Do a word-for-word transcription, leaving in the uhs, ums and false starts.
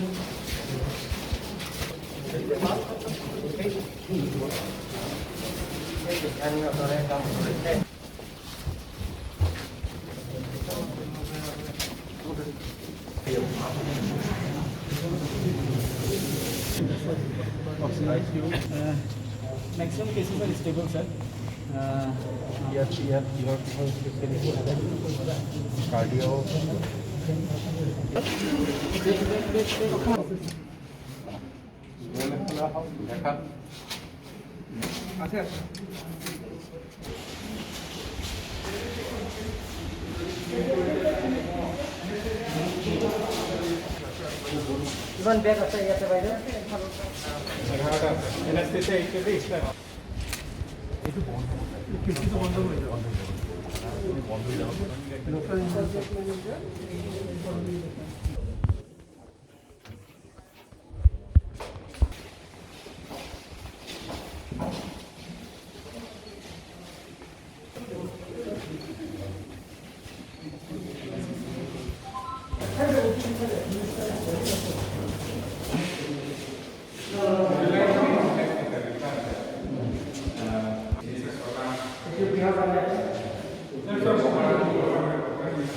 Uh, maximum cases are stable, sir. Uh, Yes, yes, your people is cardio. Iman bag ase, yate baire. Anesthesia, এইটো বন্ধ হ'ব। এইটো বন্ধ হৈ যাব।